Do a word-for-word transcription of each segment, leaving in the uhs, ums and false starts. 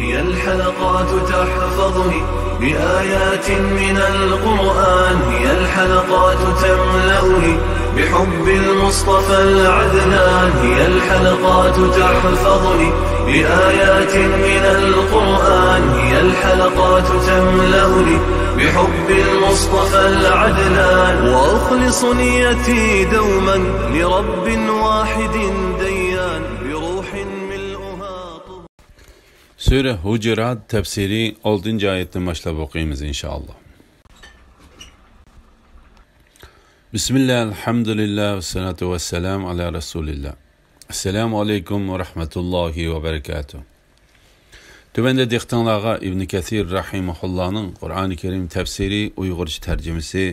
هي الحلقات تحفظني بآيات من القرآن، هي الحلقات تملأني بحب المصطفى العدنان، هي الحلقات تحفظني بآيات من القرآن، هي الحلقات تملأني بحب المصطفى العدنان، وأخلص نيتي دوما لرب واحد ديان، بروح ملؤها طهور. سۈرە ھۇجۇرات تەپسىرى ئالتىنچى ئايەتتىن باشلاپ ئوقۇيمىز، ئىنشائاللا. بىسمىللا، ئەلھەمدۇلىللا، ۋەسسالاتۇ ۋەسسالامۇ ئالا رەسۇلىللا. ئەسسالامۇ ئەلەيكۇم ۋە رەھمەتۇللاھى ۋە بەرىكاتۇھ. تۆۋەندە دىققىتىڭلارغا ئىبن كەسىر رەھىمەھۇللانىڭ قۇرئانى كەرىم تەپسىرى ئۇيغۇرچە تەرجىمىسى،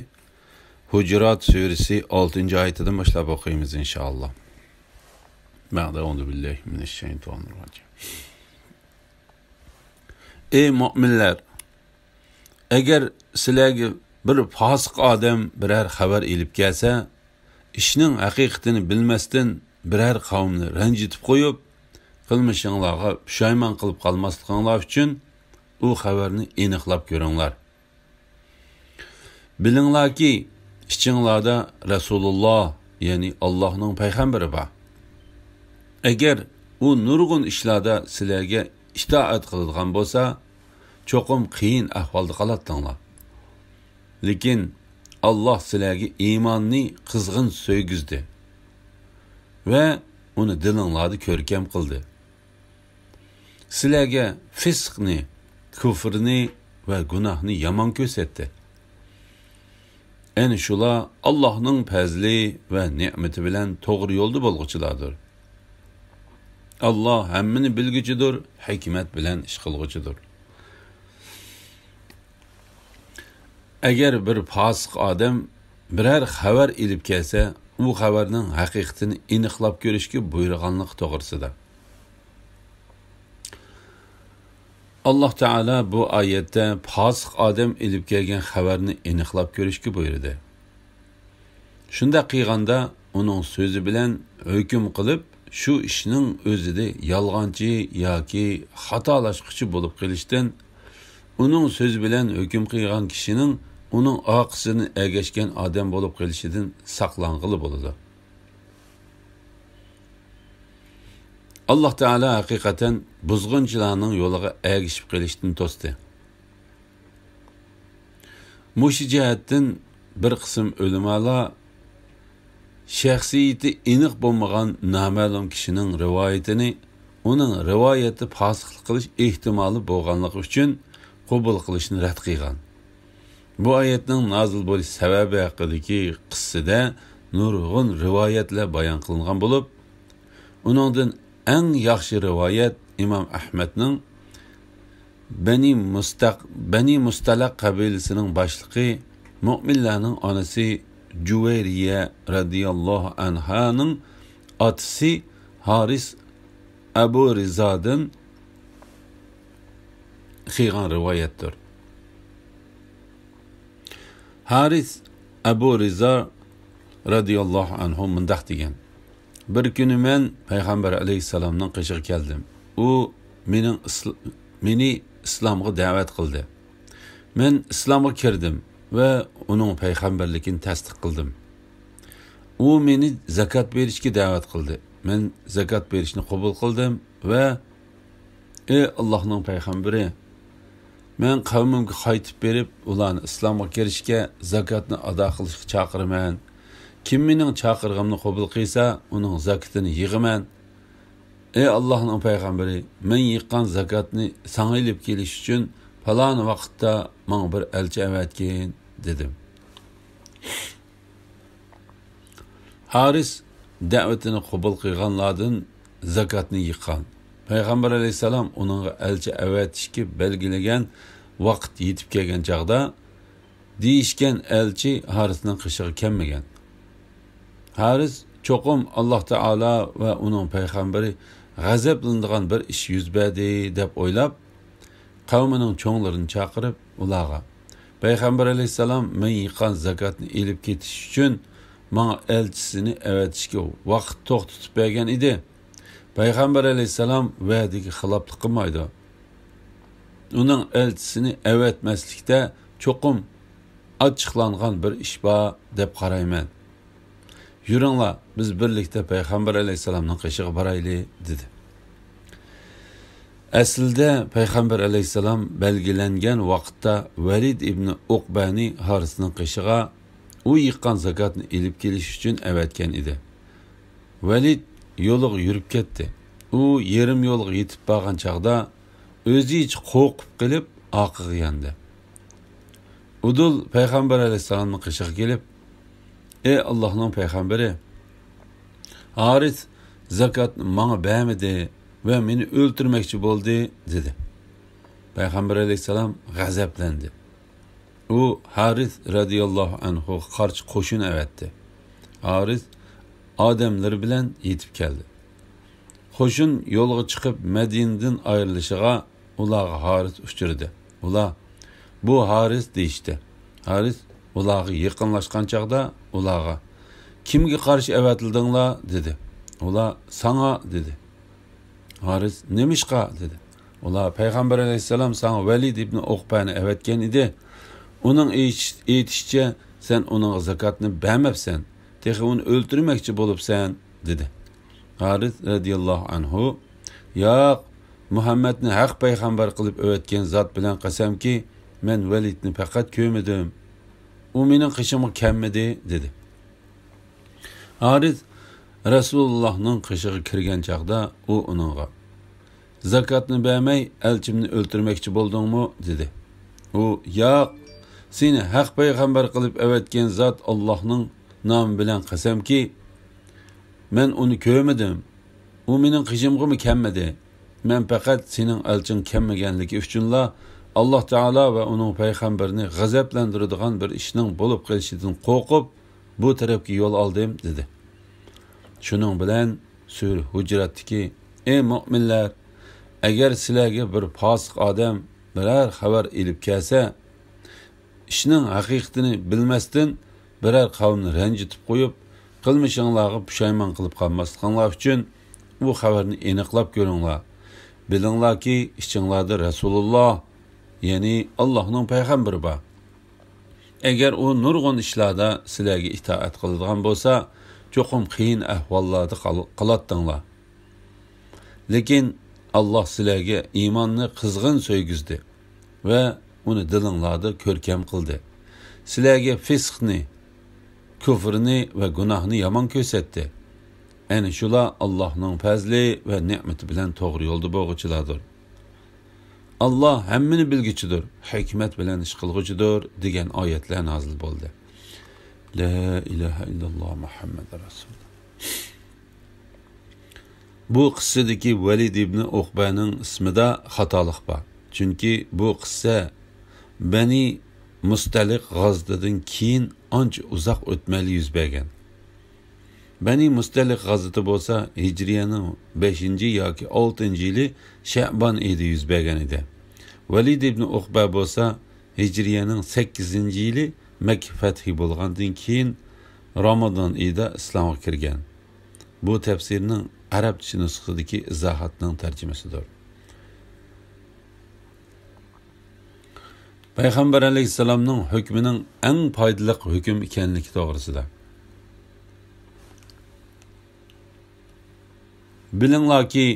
ھۇجۇرات سۈرىسى ئالتىنچى ئايىتىدىن باشلاپ ئوقۇيمىز، ئىنشائاللا. بەئدە، ئەئۇزۇ بىللاھى مىنەششەيتانىرراجىم. ئەي مۆمىنلەر! ئەگەر سىلەرگە بىر پاسىق ئادەم بىرەر خەۋەر ئېلىپ كەلسە، ئىشنىڭ ھەقىقىتىنى بىلمەستىن بىرەر قەۋمنى رەنجىتىپ قويۇپ، قىلمىشىڭلارغا پۇشايمان قىلىپ قالماسلىقىڭلار ئۈچۈن ئۇ خەۋەرنى ئېنىقلاپ كۆرۈڭلار. بىلىڭلاركى، ئىچىڭلاردا رەسۇلۇللا، يەنى ئاللاھنىڭ پەيغەمبىرى بار. ئەگەر ئۇ نۇرغۇن ئىشلاردا سىلەرگە ئىتائەت قىلىدىغان بولسا، چوقۇم قىيىن ئەھۋالدا قالاتتىڭلار. لېكىن ئاللاھ سىلەرگە ئىماننى قىزغىن سۆيگۈزدى ۋە ئۇنى دىلىڭلاردا كۆركەم قىلدى. سىلەرگە فىسقنى، كۇفرنى ۋە گۇناھنى يامان كۆرسەتتى. ئەنە شۇلار ئاللاھنىڭ پەزلى ۋە نېمىتى بىلەن توغرا يولدا بولغۇچىلاردۇر. ئاللاھ ھەممىنى بىلگۈچىدۇر، ھېكمەت بىلەن ئىش قىلغۇچىدۇر. ئەگەر بىر پاسىق ئادەم بىرەر خەۋەر ئېلىپ كەلسە، ئۇ خەۋەرنىڭ ھەقىقىتىنى ئېنىقلاپ كۆرۈشكە بۇيرۇغانلىقى توغرىسىدا. ئاللاھ تائالا بۇ ئايەتتە پاسىق ئادەم ئېلىپ كەلگەن خەۋەرنى ئېنىقلاپ كۆرۈشكە بۇيرۇدى. شۇنداق قىلغاندا، ئۇنىڭ سۆزى بىلەن ھۆكۈم قىلىپ، شۇ ئىشنىڭ ئۆزىدە يالغانچى ياكى خاتالاشقۇچى بولۇپ قېلىشتىن، ئۇنىڭ سۆزى بىلەن ھۆكۈم قىلغان كىشىنىڭ ئۇنىڭ ئارقىسىدىن ئەگەشكەن ئادەم بولۇپ قېلىشىدىن ساقلانغىلى بولىدۇ. ئاللاھ تائالا ھەقىقەتەن بۇزغۇنچىلارنىڭ يولىغا ئەگىشىپ قېلىشتىن توستى. مۇشۇ جەھەتتىن بىر قىسىم ئۆلىمالار شەخسىيىتى ئېنىق بولمىغان نامەلۇم كىشىنىڭ رىۋايىتىنى ئۇنىڭ رىۋايەتتە پاسىقلىق قىلىش ئېھتىمالى بولغانلىقى ئۈچۈن قوبۇل قىلىشنى رەت قىلغان. بۇ ئايەتنىڭ نازىل بولۇش سەۋەبى ھەققىدىكى قىسسىدە نۇرغۇن رىۋايەتلەر بايان قىلىنغان بولۇپ، ئۇنىڭدىن ئەڭ ياخشى رىۋايەت ئىمام ئەھمەدنىڭ بەنى مۇستەق-، بەنى مۇستەلەق قەبىلىسىنىڭ باشلىقى مۆمىنلەرنىڭ ئانىسى جۇۋەيرىيە رەزىياللاھۇ ئەنھانىڭ ئاتىسى ھارىس ئەبۇ رىزادىن قىلغان رىۋايەتتۇر. ھارىس ئەبۇ رىزا رەزىياللاھۇ ئەنھۇ مۇنداق دېگەن: بىر كۈنى مەن پەيغەمبەر ئەلەيھىسسالامنىڭ قېشىغا كەلدىم. ئۇ مېنىڭ ئىسل-، مېنى ئىسلامغا دەۋەت قىلدى. مەن ئىسلامغا كىردىم ۋە ئۇنىڭ پەيغەمبەرلىكىنى تەستىق قىلدىم. ئۇ مېنى زاكات بېرىشكە دەۋەت قىلدى. مەن زاكات بېرىشنى قوبۇل قىلدىم ۋە، ئى ئاللاھنىڭ پەيغەمبىرى، مەن قەۋمىمگە قايتىپ بېرىپ، ئۇلارنى ئىسلامغا كىرىشكە، زاكاتنى ئادا قىلىشقا چاقىرىمەن. كىم مېنىڭ چاقىرىقىمنى قوبۇل قىلسا، ئۇنىڭ زاكىتىنى يىغىمەن. ئى ئاللاھنىڭ پەيغەمبىرى، مەن يىغقان زاكاتنى ساڭا ئېلىپ كېلىش ئۈچۈن پالان ۋاقىتتا ماڭا بىر ئەلچى ئەۋەتكىن، دېدىم. ھارىس دەۋىتىنى قوبۇل قىلغانلاردىن زاكاتنى يىغقان. پەيغەمبەر ئەلەيھىسسالام ئۇنىڭغا ئەلچى ئەۋەتىشكە بەلگىلىگەن ۋاقىت يېتىپ كەلگەن چاغدا، دېيىشكەن ئەلچى ھارىسنىڭ قېشىغا كەلمىگەن. ھارىس چوقۇم ئاللاھ تائالا ۋە ئۇنىڭ پەيغەمبىرى غەزەپلىنىدىغان بىر ئىش يۈز بەردى، دەپ ئويلاپ، قەۋمىنىڭ چوڭلىرىنى چاقىرىپ، ئۇلارغا، پەيغەمبەر ئەلەيھىسسالام مەن يىغقان زاكاتنى ئېلىپ كېتىش ئۈچۈن ماڭا ئەلچىسىنى ئەۋەتىشكە ۋاقىت توختىتىپ بەرگەن ئىدى. پەيغەمبەر ئەلەيھىسسالام ۋەدىگە خىلاپلىق قىلمايدۇ. ئۇنىڭ ئەلچىسىنى ئەۋەتمەسلىكتە چوقۇم ئاچچىقلانغان بىر ئىش بار دەپ قارايمەن. يۈرۈڭلار، بىز بىرلىكتە پەيغەمبەر ئەلەيھىسسالامنىڭ قېشىغا بارايلى، دېدى. ئەسلىدە پەيغەمبەر ئەلەيھىسسالام بەلگىلەنگەن ۋاقىتتا ۋەلىد ئىبنى ئۇقبەنى ھارىسنىڭ قېشىغا ئۇ يىغقان زاكاتنى ئېلىپ كېلىش ئۈچۈن ئەۋەتكەن ئىدى. ۋەلىد يولىغا يۈرۈپ كەتتى. ئۇ يېرىم يولغا يېتىپ بارغان چاغدا ئۆزى ھېچ قورقۇپ قېلىپ ئارقىغا ياندى. ئۇدۇل پەيغەمبەر ئەلەيھىسسالامنىڭ قېشىغا كېلىپ، ئەي ئاللاھنىڭ پەيغەمبىرى، ھارىس زاكاتنى ماڭا بەرمىدى ۋە مېنى ئۆلتۈرمەكچى بولدى، دېدى. پەيغەمبەر ئەلەيھىسسالام غەزەپلەندى. ئۇ ھارىس رەزىياللاھۇ ئەنھۇغا قارشى قوشۇن ئەۋەتتى. ھارىس ئادەملىرى بىلەن يېتىپ كەلدى. قوشۇن يولغا چىقىپ مەدىنىدىن ئايرىلىشىغا ئۇلارغا ھارىس ئۇچرىدى. ئۇلار، بۇ ھارىس دېيىشتى. ھارىس ئۇلارغا يېقىنلاشقان چاغدا ئۇلارغا، كىمگە قارشى ئەۋەتىلدىڭلار؟ دېدى. ئۇلار، ساڭا، دېدى. ھارىس، نېمىشقا؟ دېدى. ئۇلار، پەيغەمبەر ئەلەيھىسسالام ساڭا ۋەلىد ئىبنى ئۇقبەنى ئەۋەتكەن ئىدى. ئۇنىڭ ئېيتىش-، ئېيتىشىچە، سەن ئۇنىڭغا زاكاتنى بەرمەپسەن، تېخى ئۇنى ئۆلتۈرمەكچى بولۇپسەن، دېدى. ھارىس رەزىياللاھۇ ئەنھۇ، ياق، مۇھەممەدنى ھەق پەيغەمبەر قىلىپ ئەۋەتكەن زات بىلەن قەسەمكى، مەن ۋەلىدنى پەقەت كۆرمىدىم. ئۇ مېنىڭ قېشىمغا كەلمىدى، دېدى. ھارىس رەسۇلۇللاھنىڭ قېشىغا كىرگەن چاغدا ئۇ ئۇنىڭغا، زاكاتنى بەرمەي ئەلچىمنى ئۆلتۈرمەكچى بولدۇڭمۇ؟ دېدى. ئۇ، ياق، سېنى ھەق پەيغەمبەر قىلىپ ئەۋەتكەن زات ئاللاھنىڭ نامى بىلەن قەسەمكى، مەن ئۇنى كۆرمىدىم. ئۇ مېنىڭ قېشىمغىمۇ كەلمىدى. مەن پەقەت سېنىڭ ئەلچىڭ كەلمىگەنلىكى ئۈچۈنلا ئاللاھ تائالا ۋە ئۇنىڭ پەيغەمبىرىنى غەزەپلەندۈرىدىغان بىر ئىشنىڭ بولۇپ قېلىشىدىن قورقۇپ، بۇ تەرەپكە يول ئالدىم، دېدى. شۇنىڭ بىلەن سۈرە ھۇجراتتىكى، ئەي مۆمىنلەر، ئەگەر سىلەرگە بىر پاسىق ئادەم بىرەر خەۋەر ئېلىپ كەلسە، ئىشنىڭ ھەقىقىتىنى بىلمەستىن بىرەر قەۋمنى رەنجىتىپ قويۇپ، قىلمىشىڭلارغا پۇشايمان قىلىپ قالماسلىقىڭلار ئۈچۈن ئۇ خەۋەرنى ئېنىقلاپ كۆرۈڭلار. بىلىڭلاركى، ئىچىڭلاردا رەسۇلۇللاھ، يەنى ئاللاھنىڭ پەيغەمبىرى بار. ئەگەر ئۇ نۇرغۇن ئىشلاردا سىلەرگە ئىتائەت قىلىدىغان بولسا، چوقۇم قىيىن ئەھۋاللاردا قال-، قالاتتىڭلار. لېكىن ئاللاھ سىلەرگە ئىماننى قىزغىن سۆيگۈزدى ۋە ئۇنى دىلىڭلاردا كۆركەم قىلدى. سىلەرگە فىسقنى، كۇفرنى ۋە گۇناھنى يامان كۆرسەتتى. ئەنە شۇلار ئاللاھنىڭ پەزلى ۋە نېمىتى بىلەن توغرا يولدا بولغۇچىلاردۇر. ئاللاھ ھەممىنى بىلگۈچىدۇر، ھېكمەت بىلەن ئىش قىلغۇچىدۇر، دېگەن ئايەتلەر نازىل بولدى. لا ئىلاھە ئىللاللاھ مۇھەممەد رەسۇلۇللاھ. بۇ قىسسىدىكى ۋەلىد ئىبنى ئۇقبەنىڭ ئىسمىدا خاتالىق بار. چۈنكى بۇ قىسسە بەنى مۇستەلىق غازىتىدىن كېيىن ئانچە ئۇزاق ئۆتمەيلا يۈز بەرگەن. بەنى مۇستەلىق غازىتى بولسا ھىجرىيەنىڭ بەشىنچى ياكى ئالتىنچى يىلى شەئبان ئېيىدا يۈز بەرگەن ئىدى. ۋەلىد ئىبنى ئۇقبە بولسا ھىجرىيەنىڭ سەككىزىنچى يىلى مەككە فەتھى بولغاندىن كېيىن رامازان ئېيىدا ئىسلامغا كىرگەن. بۇ تەپسىرنىڭ ئەرەبچە نۇسخىسىدىكى ئىزاھاتنىڭ تەرجىمىسىدۇر. پەيغەمبەر ئەلەيھىسسالامنىڭ ھۆكمىنىڭ ئەڭ پايدىلىق ھۆكۈم ئىكەنلىكى توغرىسىدا. بىلىڭلاركى،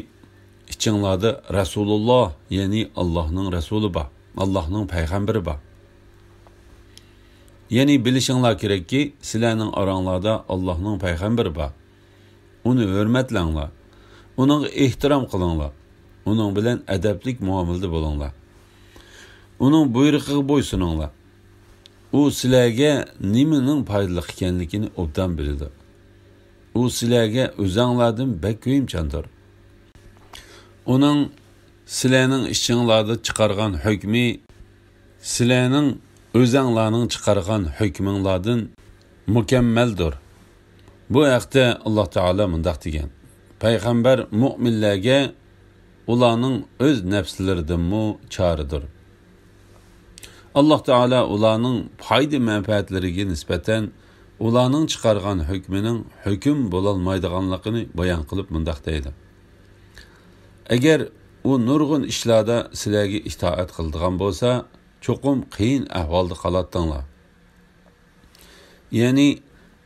ئىچىڭلاردا رەسۇلۇللاھ، يەنى ئاللاھنىڭ رەسۇلى بار، ئاللاھنىڭ پەيغەمبىرى بار. يەنى بىلىشىڭلار كېرەككى، سىلەرنىڭ ئاراڭلاردا ئاللاھنىڭ پەيغەمبىرى بار. ئۇنى ھۆرمەتلەڭلار. ئۇنىڭغا ئېھتىرام قىلىڭلار. ئۇنىڭ بىلەن ئەدەپلىك مۇئامىلىدە بولۇڭلار. ئۇنىڭ بۇيرۇقىغا بويسۇنۇڭلار. ئۇ سىلەرگە نېمىنىڭ پايدىلىق ئىكەنلىكىنى ئوبدان بىلىدۇ. ئۇ سىلەرگە ئۆزەڭلاردىن بەك كۆيۈمچاندۇر. ئۇنىڭ سىلەرنىڭ ئىچىڭلاردا چىقارغان ھۆكمى سىلەرنىڭ ئۆزەڭلارنىڭ چىقارغان ھۆكمۈڭلاردىن مۇكەممەلدۇر. بۇ ھەقتە ئاللاھ تائالا مۇنداق دېگەن: پەيغەمبەر مۆمىنلەرگە ئۇلارنىڭ ئۆز نەپسلىرىدىنمۇ چارىدۇر. ئاللاھ تائالا ئۇلارنىڭ پايدا-مەنپەئەتلىرىگە نىسبەتەن ئۇلارنىڭ چىقارغان ھۆكمىنىڭ ھۆكۈم بولالمايدىغانلىقىنى بايان قىلىپ مۇنداق دەيدۇ: ئەگەر ئۇ نۇرغۇن ئىشلاردا سىلەرگە ئىتائەت قىلىدىغان بولسا، چوقۇم قىيىن ئەھۋالدا قالاتتىڭلار. يەنى،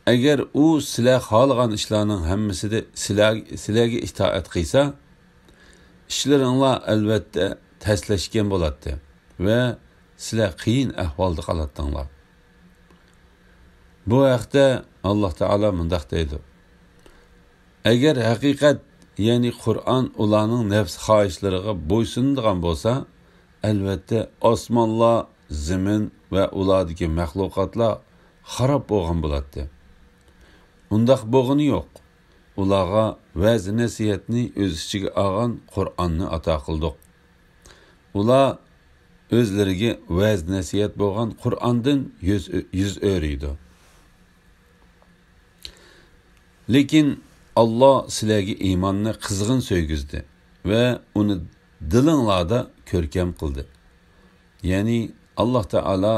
ئەگەر ئۇ سىلەر خالىغان ئىشلارنىڭ ھەممىسىدە سىلەر، سىلەرگە ئىتائەت قىلسا، ئىشلىرىڭلار ئەلۋەتتە تەسلەشكەن بولاتتى ۋە سىلەر قىيىن ئەھۋالدا قالاتتىڭلار. بۇ ھەقتە ئاللاھ تائالا مۇنداق دەيدۇ: ئەگەر ھەقىقەت، يەنى قۇرئان ئۇلارنىڭ نەپس خاھىشلىرىغا بويسۇنىدىغان بولسا، ئەلۋەتتە ئاسمانلار، زېمىن ۋە ئۇلاردىكى مەخلۇقاتلار خاراب بولغان بولاتتى. ئۇنداق بولغىنى يوق. ئۇلارغا ۋەز-نەسىھەتنى ئۆز ئىچىگە ئالغان قۇرئاننى ئاتا قىلدۇق. ئۇلار ئۆزلىرىگە ۋەز-نەسىھەت بولغان قۇرئاندىن يۈز، يۈز ئۆرۈيدۇ. لېكىن ئاللاھ سىلەرگە ئىماننى قىزغىن سۆيگۈزدى ۋە ئۇنى دىلىڭلاردا كۆركەم قىلدى. يەنى ئاللاھ تائالا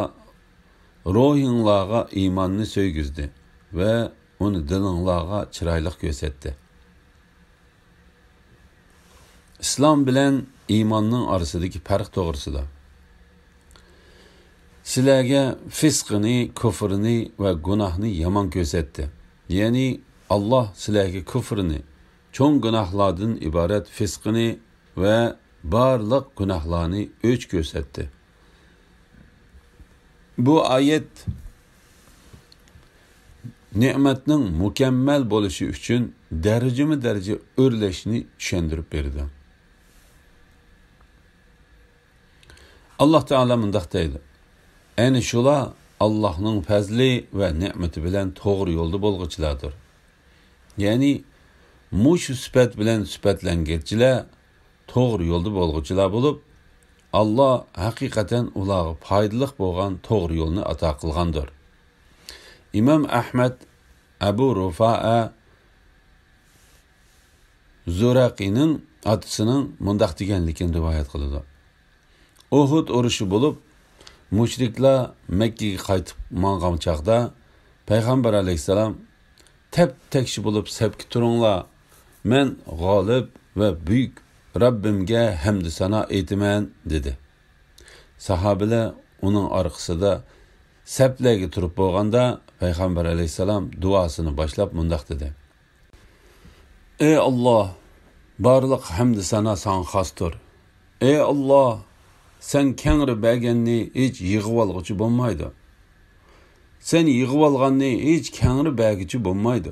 روھىڭلارغا ئىماننى سۆيگۈزدى ۋە ئۇنى دىلىڭلارغا چىرايلىق كۆرسەتتى. ئىسلام بىلەن ئىماننىڭ ئارىسىدىكى پەرق توغرىسىدا. سىلەرگە فىسقىنى، كۇفرىنى ۋە گۇناھنى يامان كۆرسەتتى. يەنى ئاللاھ سىلەرگە كۇفرىنى، چوڭ گۇناھلاردىن ئىبارەت فىسقىنى ۋە بارلىق گۇناھلارنى ئۆچ كۆرسەتتى. بۇ ئايەت نېمەتنىڭ مۇكەممەل بولۇشى ئۈچۈن دەرىجىمۇ دەرىجە ئۆرلەشنى چۈشەندۈرۈپ بېرىدۇ. ئاللاھ تائالا مۇنداق دەيدۇ: ئەنە شۇلار ئاللاھنىڭ پەزلى ۋە نېمىتى بىلەن توغرا يولدا بولغۇچىلاردۇر. يەنى مۇشۇ سۈپەت بىلەن سۈپەتلەنگەنچىلەر توغرا يولدا بولغۇچىلار بولۇپ، ئاللاھ ھەقىقەتەن ئۇلارغا پايدىلىق بولغان توغرا يولنى ئاتا قىلغاندۇر. ئىمام ئەھمەد ئەبۇ رۇفائە زۇرەقىنىڭ ئاتىسىنىڭ مۇنداق دېگەنلىكىنى رىۋايەت قىلىدۇ: ئۇھۇد ئۇرۇشى بولۇپ، مۇشرىكلار مەككىگە قايتىپ ماڭغان چاغدا، پەيغەمبەر ئەلەيھىسسالام: «تەپ-تەكشى بولۇپ سەپكە تۇرۇڭلار، مەن غالىب ۋە بۈيۈك رەببىمگە ھەمدۇ سانا ئېيتىمەن» دېدى. ساھابىلەر ئۇنىڭ ئارقىسىدا سەپلەرگە تۇرۇپ بولغاندا، پەيغەمبەر ئەلەيھىسسالام دۇئاسىنى باشلاپ مۇنداق دېدى: ئەي ئاللاھ، بارلىق ھەمدۇ سانا ساڭا خاستۇر. ئەي ئاللاھ، سەن كەڭرى بەرگەننى ھېچ يىغىۋالغۇچى بولمايدۇ. سەن يىغىۋالغاننى ھېچ كەڭرى بەرگۈچى بولمايدۇ.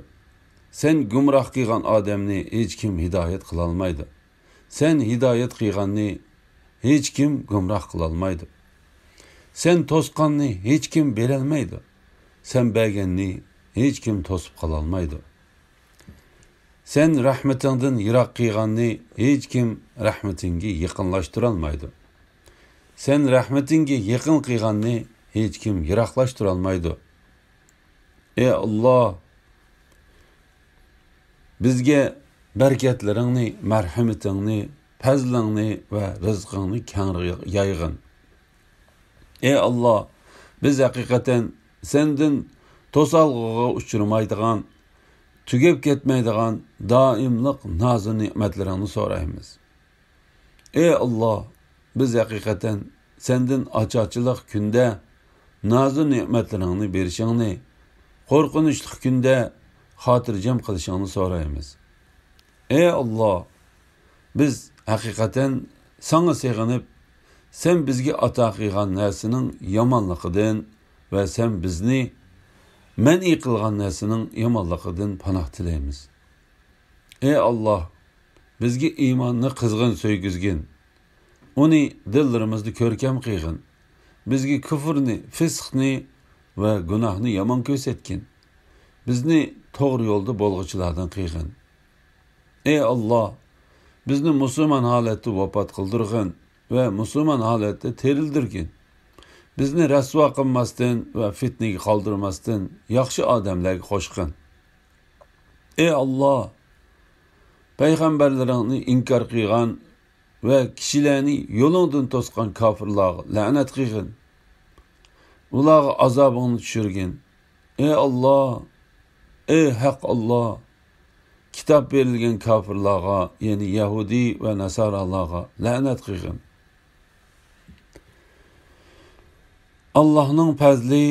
سەن گۇمراھ قىلغان ئادەمنى ھېچكىم ھىدايەت قىلالمايدۇ. سەن ھىدايەت قىلغاننى ھېچكىم گۇمراھ قىلالمايدۇ. سەن توسقاننى ھېچكىم بېرەلمەيدۇ. سەن بەرگەننى ھېچكىم توسۇپ قالالمايدۇ. سەن رەھمىتىڭدىن يىراق قىلغاننى ھېچكىم رەھمىتىڭگە يېقىنلاشتۇرالمايدۇ. سەن رەھمىتىڭگە يېقىن قىلغاننى ھېچكىم يىراقلاشتۇرالمايدۇ. ئەي ئاللاھ، بىزگە بەرىكەتلىرىڭنى، مەرھىمىتىڭنى، پەزلىڭنى ۋە رىزقىڭنى كەڭرى يايغىن. ئەي ئاللاھ، بىز ھەقىقەتەن سەندىن توسالغۇغا ئۇچرىمايدىغان، تۈگەپ كەتمەيدىغان دائىملىق نازۇ نېمەتلىرىڭنى سورايمىز. ئەي ئاللاھ، بىز ھەقىقەتەن سەندىن ئاچارچىلىق كۈندە نازۇ نېمەتلىرىڭنى بېرىشىڭنى، قورقۇنچلۇق كۈندە خاتىرجەم قىلىشىڭنى سورايمىز. ئەي ئاللاھ، بىز ھەقىقەتەن ساڭا سېغىنىپ، سەن بىزگە ئاتا قىلغان نەرسىنىڭ يامانلىقىدىن ۋە سەن بىزنى مەنئى قىلغان نەرسىنىڭ يامانلىقىدىن پاناھ تىلەيمىز. ئەي ئاللاھ، بىزگە ئىماننى قىزغىن سۆيگۈزگىن. ئۇنى دىللىرىمىزدا كۆركەم قىلغىن. بىزگە كۇفرنى، فىسقنى ۋە گۇناھنى يامان كۆرسەتكىن. بىزنى توغرا يولدا بولغۇچىلاردىن قىلغىن. ئەي ئاللاھ، بىزنى مۇسۇلمان ھالەتتە ۋاپات قىلدۇرغىن ۋە مۇسۇلمان ھالەتتە تىرىلدۈرگىن. بىزنى رەسۋا قىلماستىن ۋە فىتنىگە قالدۇرماستىن ياخشى ئادەملەرگە قوشقىن. ئەي ئاللاھ، پەيغەمبەرلىرىڭنى ئىنكار قىلغان ۋە كىشىلەرنى يولۇڭدىن توسقان كاپىرلارغا لەنەت قىلغىن. ئۇلارغا ئازابىڭنى چۈشۈرگىن. ئەي ئاللاھ، ئەي ھەق ئاللاھ، كىتاب بېرىلگەن كاپىرلارغا، يەنى يەھۇدىي ۋە ناسارالارغا لەنەت قىلغىن. ئاللاھنىڭ پەزلى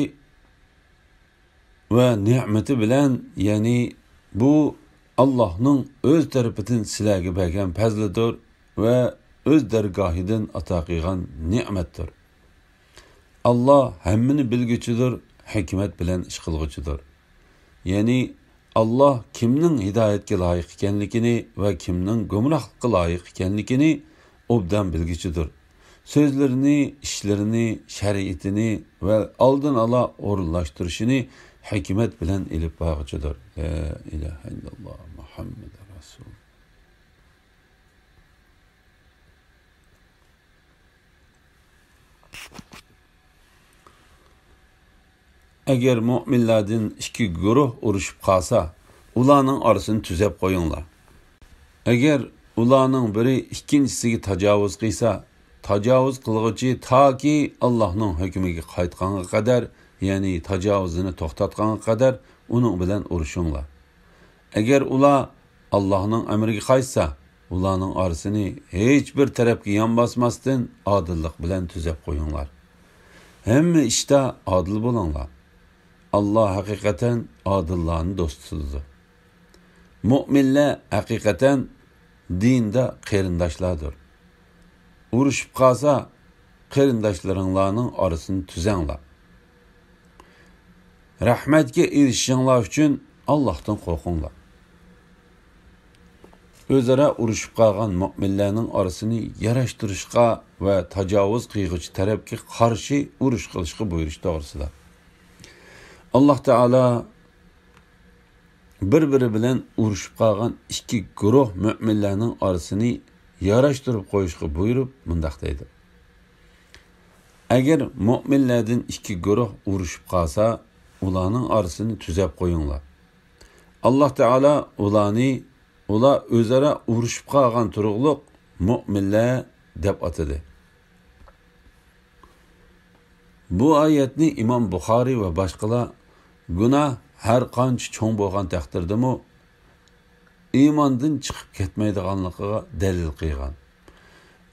ۋە نېمىتى بىلەن، يەنى بۇ ئاللاھنىڭ ئۆز تەرىپىدىن سىلەرگە بەرگەن پەزلىدۇر ۋە ئۆز دەرگاھىدىن ئاتا قىلغان نېمەتتۇر. ئاللاھ ھەممىنى بىلگۈچىدۇر، ھېكمەت بىلەن ئىش قىلغۇچىدۇر. يەنى ئاللاھ كىمنىڭ ھىدايەتكە لايىق ئىكەنلىكىنى ۋە كىمنىڭ گۇمراھلىققا لايىق ئىكەنلىكىنى ئوبدان بىلگۈچىدۇر. سۆزلىرىنى، ئىشلىرىنى، شەرىئىتىنى ۋە ئالدىن ئالا ئورۇنلاشتۇرۇشىنى ھېكمەت بىلەن ئېلىپ بارغۇچىدۇر. لا ئىلاھە ئىللاللاھ، مۇھەممەدۇر رەسۇل. ئەگەر مۆمىنلەردىن ئىككى گۇرۇھ ئۇرۇشۇپ قالسا، ئۇلارنىڭ ئارىسىنى تۈزەپ قويۇڭلار. ئەگەر ئۇلارنىڭ بىرى ئىككىنچىسىگە تاجاۋۇز قىلسا، تاجاۋۇز قىلغۇچى تاكى ئاللاھنىڭ ھۆكمىگە قايتقانغا قەدەر، يەنى تاجاۋۇزىنى توختاتقانغا قەدەر ئۇنىڭ بىلەن ئۇرۇشۇڭلار. ئەگەر ئۇلار ئاللاھنىڭ ئەمرىگە قايتسا، ئۇلارنىڭ ئارىسىنى ھېچ بىر تەرەپكە يان باسماستىن، ئادىللىق بىلەن تۈزەپ قويۇڭلار. ھەممە ئىشتا ئادىل بولۇڭلار. ئاللاھ ھەقىقەتەن ئادىللارنى دوست تۇتىدۇ. مۆمىنلەر ھەقىقەتەن دىندا قېرىنداشلاردۇر. ئۇرۇشۇپ قالسا، قېرىنداشلىرىڭلارنىڭ ئارىسىنى تۈزەڭلار. رەھمەتكە ئېرىشىشىڭلار ئۈچۈن ئاللاھتىن قورقۇڭلار. ئۆزئارا ئۇرۇشۇپ قالغان مۆمىنلەرنىڭ ئارىسىنى ياراشتۇرۇشقا ۋە تاجاۋۇز قىلغۇچى تەرەپكە قارشى ئۇرۇش قىلىشقا بۇيرۇش توغرىسىدا. ئاللاھ تائالا بىر-بىرى بىلەن ئۇرۇشۇپ قالغان ئىككى گۇرۇھ مۆمىنلەرنىڭ ئارىسىنى ياراشتۇرۇپ قويۇشقا بۇيرۇپ، مۇنداق دەيدۇ: ئەگەر مۆمىنلەردىن ئىككى گۇرۇھ ئۇرۇشۇپ قالسا، ئۇلارنىڭ ئارىسىنى تۈزەپ قويۇڭلار. ئاللاھ تائالا ئۇلارنى، ئۇلار ئۆزئارا ئۇرۇشۇپ قالغان تۇرۇقلۇق مۆمىنلەر دەپ ئاتىدى. بۇ ئايەتنى ئىمام بۇخارىي ۋە باشقىلار گۇناھ ھەر قانچە چوڭ بولغان تەقدىردىمۇ، ئىماندىن چىقىپ كەتمەيدىغانلىقىغا دەلىل قىلغان.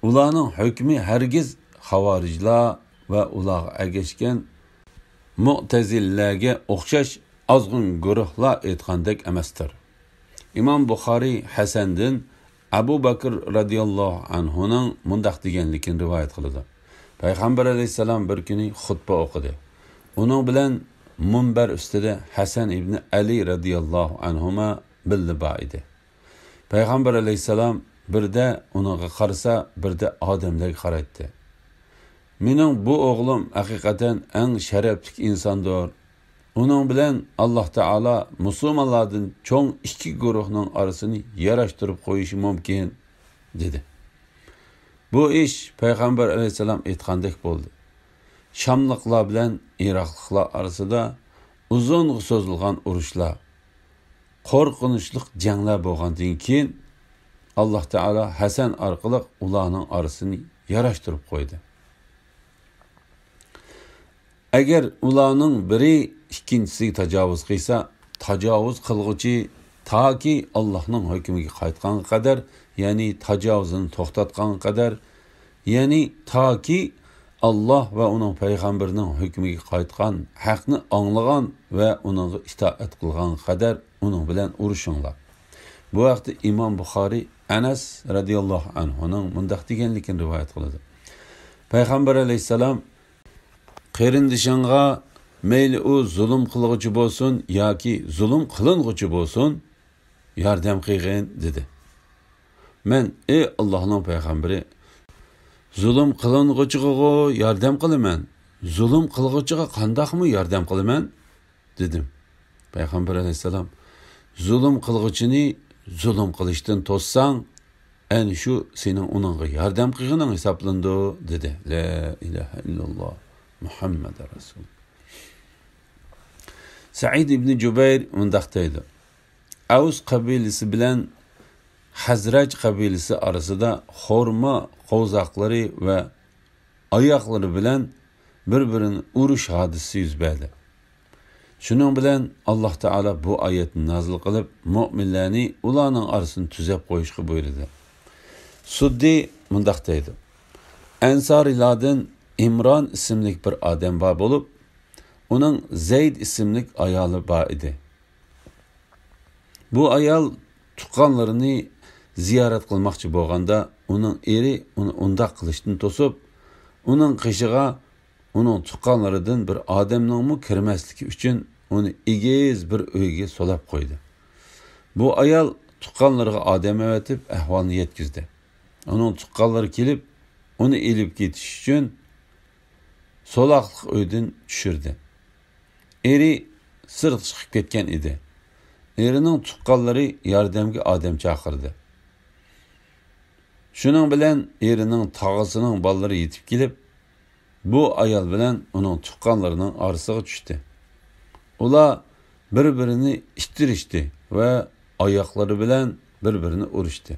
ئۇلارنىڭ ھۆكمى ھەرگىز خاۋارىجلار ۋە ئۇلارغا ئەگەشكەن مۇئتەزىلىلەرگە ئوخشاش ئازغۇن گۇرۇھلار ئېيتقاندەك ئەمەستۇر. ئىمام بۇخارىي ھەسەندىن ئەبۇ بەكر رەزىياللاھۇ ئەنھۇنىڭ مۇنداق دېگەنلىكىنى رىۋايەت قىلىدۇ: پەيغەمبەر ئەلەيھىسسالام بىر كۈنى خۇتبە ئوقۇدى. ئۇنىڭ بىلەن مۇنبەر ئۈستىدە ھەسەن ئىبنى ئەلى رەزىياللاھۇ ئەنھۇما بىللە بار ئىدى. پەيغەمبەر ئەلەيھىسسالام بىردە ئۇنىڭغا قارىسا، بىردە ئادەملەرگە قارايتتى. مېنىڭ بۇ ئوغلۇم ھەقىقەتەن ئەڭ شەرەپلىك ئىنساندۇر. ئۇنىڭ بىلەن ئاللاھ تائالا مۇسۇلمانلاردىن چوڭ ئىككى گۇرۇھنىڭ ئارىسىنى ياراشتۇرۇپ قويۇشى مۇمكىن، دېدى. بۇ ئىش پەيغەمبەر ئەلەيھىسسالام ئېيتقاندەك بولدى. شاملىقلار بىلەن ئىراقلىقلار ئارىسىدا ئۇزۇنغا سوزۇلغان ئۇرۇشلار، قورقۇنچلۇق جەڭلەر بولغاندىن كېيىن، ئاللاھ تائالا ھەسەن ئارقىلىق ئۇلارنىڭ ئارىسىنى ياراشتۇرۇپ قويدى. ئەگەر ئۇلارنىڭ بىرى ئىككىنچىسىگە تاجاۋۇز قىلسا، تاجاۋۇز قىلغۇچى تاكى ئاللاھنىڭ ھۆكمىگە قايتقانغا قەدەر، يەنى تاجاۋۇزىنى توختاتقانغا قەدەر، يەنى تاكى ئاللاھ ۋە ئۇنىڭ پەيغەمبىرىنىڭ ھۆكمىگە قايتقان، ھەقنى ئاڭلىغان ۋە ئۇنىڭغا ئىتائەت قىلغانغا قەدەر ئۇنىڭ بىلەن ئۇرۇشۇڭلار. بۇ ھەقتە ئىمام بۇخارىي ئەنەس رەزىياللاھۇ ئەنھۇنىڭ مۇنداق دېگەنلىكىنى رىۋايەت قىلىدۇ. پەيغەمبەر ئەلەيھىسسالام قېرىندىشىڭغا، مەيلى ئۇ زۇلۇم قىلغۇچى بولسۇن ياكى زۇلۇم قىلىنغۇچى بولسۇن، ياردەم قىلغىن، دېدى. مەن، ئى ئاللاھنىڭ پەيغەمبىرى، زۇلۇم قىلىنغۇچىغىغۇ ياردەم قىلىمەن، زۇلۇم قىلغۇچىغا قانداقمۇ ياردەم قىلىمەن؟ دېدىم. پەيغەمبەر ئەلەيھىسسالام، زۇلۇم قىلغۇچىنى زۇلۇم قىلىشتىن توسساڭ، ئەنە شۇ سېنىڭ ئۇنىڭغا ياردەم قىلغىنىڭ ھېسابلىنىدۇ، دېدى. لا ئىلاھە ئىللاللاھ، مۇھەممەد رەسۇل. سەئىد ئىبنى جۇبەير مۇنداق دەيدۇ: ئەۋس قەبىلىسى بىلەن خەزرەج قەبىلىسى ئارىسىدا خورما قوۋزاقلىرى ۋە ئاياغلىرى بىلەن بىر-بىرىنى ئۇرۇش ھادىسىسى يۈز بەردى. شۇنىڭ بىلەن ئاللاھ تائالا بۇ ئايەتنى نازىل قىلىپ، مۆمىنلەرنى ئۇلارنىڭ ئارىسىنى تۈزەپ قويۇشقا بۇيرۇدى. سۇددى مۇنداق دەيدۇ: ئەنسارىيلاردىن ئىمران ئىسىملىك بىر ئادەم بار بولۇپ، ئۇنىڭ زەيد ئىسىملىك ئايالى بار ئىدى. بۇ ئايال تۇغقانلىرىنى زىيارەت قىلماقچى بولغاندا، ئۇنىڭ ئېرى ئۇنى ئۇنداق قىلىشتىن توسۇپ، ئۇنىڭ قېشىغا ئۇنىڭ تۇغقانلىرىدىن بىر ئادەمنىڭمۇ كىرمەسلىكى ئۈچۈن ئۇنى ئېگىز بىر ئۆيگە سولاپ قويدى. بۇ ئايال تۇغقانلىرىغا ئادەم ئەۋەتىپ ئەھۋالنى يەتكۈزدى. ئۇنىڭ تۇغقانلىرى كېلىپ، ئۇنى ئېلىپ كېتىش ئۈچۈن سولاقلىق ئۆيدىن چۈشۈردى. ئېرى سىرتقا چىقىپ كەتكەن ئىدى. ئېرىنىڭ تۇغقانلىرى ياردەمگە ئادەم چاقىردى. شۇنىڭ بىلەن ئېرىنىڭ تاغىسىنىڭ بالىلىرى يېتىپ كېلىپ، بۇ ئايال بىلەن ئۇنىڭ تۇغقانلىرىنىڭ ئارىسىغا چۈشتى. ئۇلار بىر-بىرىنى ئىتتىرىشتى ۋە ئاياقلىرى بىلەن بىر-بىرىنى ئۇرۇشتى.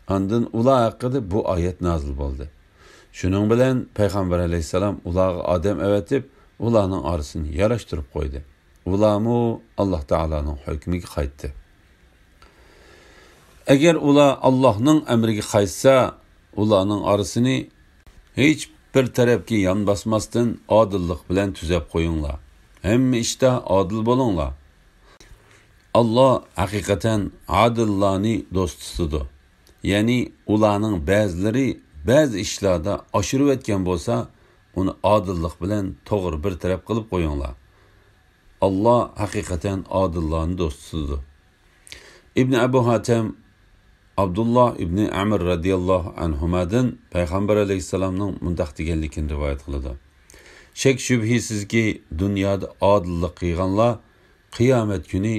ئاندىن ئۇلار ھەققىدە بۇ ئايەت نازىل بولدى. شۇنىڭ بىلەن پەيغەمبەر ئەلەيھىسسالام ئۇلارغا ئادەم ئەۋەتىپ، ئۇلارنىڭ ئارىسىنى ياراشتۇرۇپ قويدى. ئۇلارمۇ ئاللاھ تائالانىڭ ھۆكمىگە قايتتى. ئەگەر ئۇلار ئاللاھنىڭ ئەمرىگە قايتسا، ئۇلارنىڭ ئارىسىنى ھېچ بىر تەرەپكە يان باسماستىن ئادىللىق بىلەن تۈزەپ قويۇڭلار. ھەممە ئىشتا ئادىل بولۇڭلار. ئاللاھ ھەقىقەتەن ئادىللارنى دوست تۇتىدۇ. يەنى ئۇلارنىڭ بەزىلىرى بەزى ئىشلاردا ئاشۇرۇۋەتكەن بولسا، ئۇنى ئادىللىق بىلەن توغرا بىر تەرەپ قىلىپ قويۇڭلار. ئاللاھ ھەقىقەتەن ئادىللارنى دوست تۇتىدۇ. ئىبن ئەبۇ ھاتەم ئابدۇللا ئىبنى ئەمر رەزىياللاھۇ ئەنھۇمادىن پەيغەمبەر ئەلەيھىسسالامنىڭ مۇنداق دېگەنلىكىنى رىۋايەت قىلىدۇ: شەك شۈبھىسىزكى، دۇنيادا ئادىللىق قىلغانلار قىيامەت كۈنى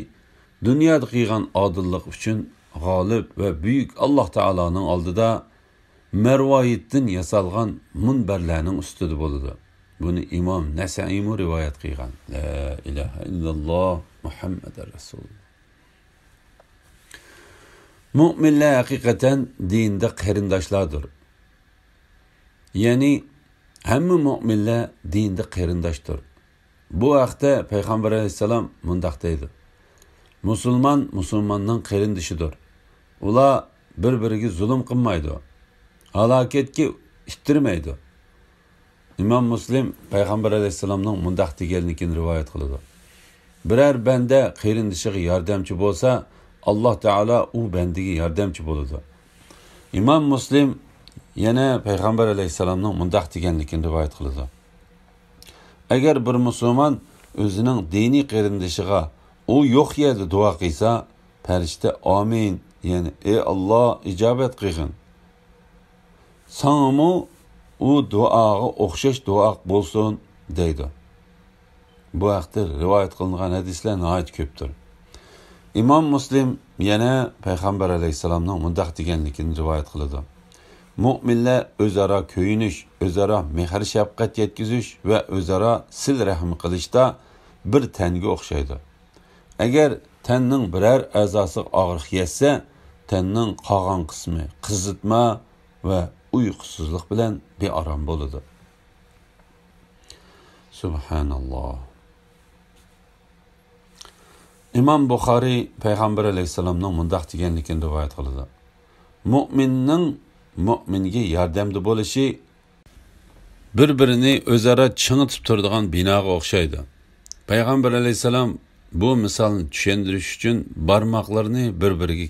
دۇنيادا قىلغان ئادىللىق ئۈچۈن غالىب ۋە بۈيۈك ئاللاھ تائالانىڭ ئالدىدا مەرۋايىتتىن ياسالغان مۇنبەرلەرنىڭ ئۈستىدە بولىدۇ. بۇنى ئىمام نەسەئىمۇ رىۋايەت قىلغان. لا ئىلاھە ئىللاللاھ، مۇھەممەدۇر رەسۇلۇللاھ. مۆمىنلەر ھەقىقەتەن دىندا قېرىنداشلاردۇر. يەنى ھەممە مۆمىنلەر دىندا قېرىنداشتۇر. بۇ ھەقتە پەيغەمبەر ئەلەيھىسسالام مۇنداق دەيدۇ: مۇسۇلمان مۇسۇلماننىڭ قېرىندىشىدۇر. ئۇلار بىر-بىرىگە زۇلۇم قىلمايدۇ، ھالاكەتكە ئىتتىرمەيدۇ. ئىمام مۇسلىم پەيغەمبەر ئەلەيھىسسالامنىڭ مۇنداق دېگەنلىكىنى رىۋايەت قىلىدۇ: بىرەر بەندە قېرىندىشىغا ياردەمچى بولسا، ئاللاھ تائالا ئۇ بەندىگە ياردەمچى بولىدۇ. ئىمام مۇسلىم يەنە پەيغەمبەر ئەلەيھىسسالامنىڭ مۇنداق دېگەنلىكىنى رىۋايەت قىلىدۇ: ئەگەر بىر مۇسۇلمان ئۆزىنىڭ دىنىي قېرىندىشىغا ئۇ يوق يەردە دۇئا قىلسا، پەرىشتە «ئامىن»، يەنى «ئى ئاللاھ، ئىجابەت قىلغىن، ساڭىمۇ ئۇ دۇئاغا ئوخشاش دۇئا بولسۇن» دەيدۇ. بۇ ھەقتە رىۋايەت قىلىنغان ھەدىسلەر ناھايىتى كۆپتۇر. ئىمام مۇسلىم يەنە پەيغەمبەر ئەلەيھىسسالامنىڭ مۇنداق دېگەنلىكىنى رىۋايەت قىلىدۇ: مۆمىنلەر ئۆزئارا كۆيۈنۈش، ئۆزئارا مېھىر-شەپقەت يەتكۈزۈش ۋە ئۆزئارا سىلە-رەھىم قىلىشتا بىر تەنگە ئوخشايدۇ. ئەگەر تەننىڭ بىرەر ئەزاسىغا ئاغرىق يەتسە، تەننىڭ قالغان قىسمى قىزىتما ۋە ئۇيقۇسىزلىق بىلەن بىئارام بولىدۇ. سۇبھاناللاھ. ئىمام بۇخارىي پەيغەمبەر ئەلەيھىسسالامنىڭ مۇنداق دېگەنلىكىنى رىۋايەت قىلىدۇ: مۆمىننىڭ مۆمىنگە ياردەمدە بولۇشى بىر-بىرىنى ئۆزئارا چىڭىتىپ تۇرىدىغان بىناغا ئوخشايدۇ. پەيغەمبەر ئەلەيھىسسالام بۇ مىسالنى چۈشەندۈرۈش ئۈچۈن بارماقلىرىنى بىر-بىرىگە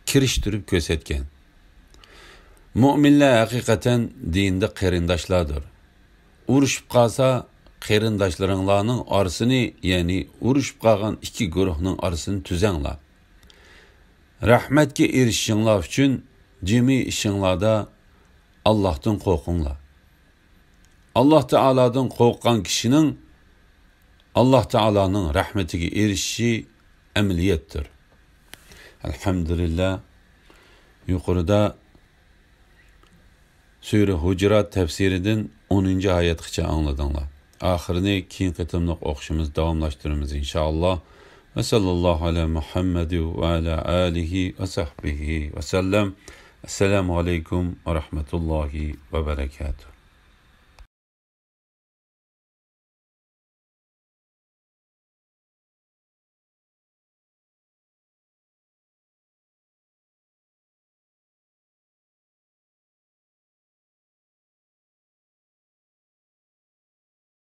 كىرىشتۈرۈپ كۆرسەتكەن. مۆمىنلەر ھەقىقەتەن دىندا قېرىنداشلاردۇر. ئۇرۇشۇپ قالسا، قېرىنداشلىرىڭلارنىڭ ئارىسىنى، يەنى ئۇرۇشۇپ قالغان ئىككى گۇرۇھنىڭ ئارىسىنى تۈزەڭلار. رەھمەتكە ئېرىشىشىڭلار ئۈچۈن جىمى ئىشىڭلاردا ئاللاھتىن قورقۇڭلار. ئاللاھ تائالادىن قورققان كىشىنىڭ ئاللاھ تائالانىڭ رەھمىتىگە ئېرىشىشى ئەمەلىيەتتۇر. ئەلھەمدۇلىللاھ. يۇقىرىدا سۈرە ھۇجرات تەپسىرىدىن ئونىنچى ئايەتكىچە ئاڭلىدىڭلار. ئاخىرىنى كېيىن قېتىملىق ئوقۇشىمىز داۋاملاشتۇرىمىز، ئىنشائاللاھ. ۋە ساللاللاھۇ ئەلا مۇھەممەد ۋە ئەلا ئالىھى ۋە سەھبىھى ۋە سەللەم. ئەسسالامۇ ئەلەيكۇم ۋە رەھمەتۇللاھى ۋە بەرەكاتۇھ.